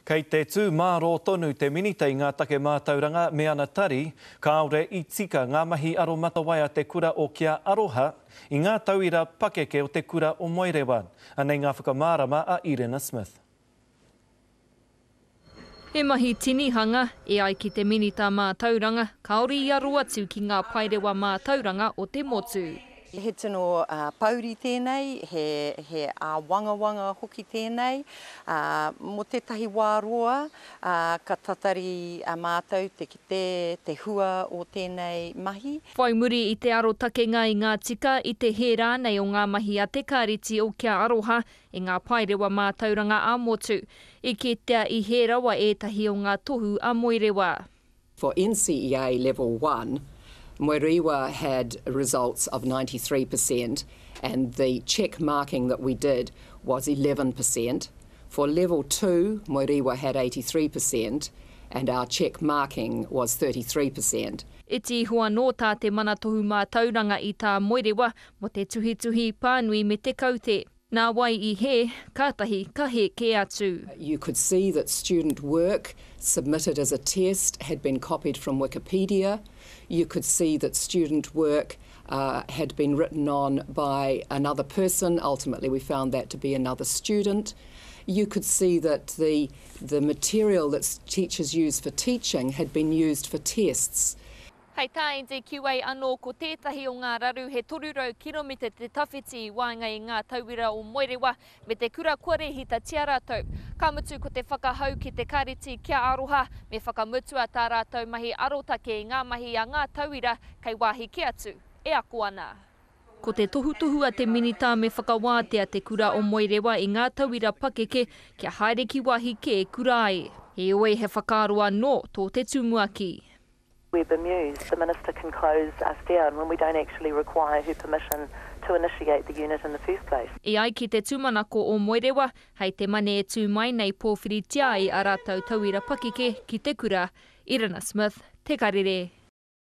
Kei te tū mārō tonu te Minita i ngā take mātauranga me ana tari, kāore i tika ngā mahi aromatawai a te kura o Kia Aroha i ngā tauira pakeke o te kura o Moerewa. Anei ngā whakamārama a Irena Smith. He mahi tinihanga, e ai ki te Minita Mātauranga, kāore i aro atu ki ngā paerewa mātauranga o te motu. He tino pouri tēnei, he āwangawanga hoki tēnei. Mō tētahi wā roa, ka tatari mātou te kite te hua o tēnei mahi. Whai muri i te arotakenga i ngā tika, i te hē rānei o ngā mahi a Te Kāreti o Kia Aroha i ngā paerewa mātauranga ā-motu, i kitea i hē rawa ētahi o ngā tohu a Moerewa. For NCEA Level 1, Moerewa had results of 93% and the check marking that we did was 11%. For Level 2, Moerewa had 83% and our check marking was 33%. Iti iho anō tā Te Mana Tohu Mātauranga i tā Moerewa mō te tuhituhi, pānui me te kaute. Nā wai i hē, kātahi ka hē kē atu. You could see that student work submitted as a test had been copied from Wikipedia. You could see that student work had been written on by another person, ultimately we found that to be another student. You could see that the, the material that teachers use for teaching had been used for tests. Hei tā NZQA anō ko tētahi o ngā raru he 300 kiromita te tawhiti i waenga i ngā tauira o Moerewa me te kura kua rēhitatia rātou. Ka mutu ko te whakahau ki te Kāreti kia aroha me whakamutua tā rātou mahi arotake i ngā mahi a ngā tauira kei wāhi kē atu e ako ana. Ko te tohutohu a te Minita me whakawātea te kura o Moerewa i ngā tauira pakeke kia haere ki wāhi kē kura ai. Heoi he whakaaro anō tō te tumuaki. We're bemused the Minister can close us down when we don't actually require her permission to initiate the unit in the first place. E ai ki te tūmanako o Moerewa, hei te Mane e tū mai nei pōwhiritia ai a rātou tauira pakeke ki te kura. Irina Smith, Te Karere.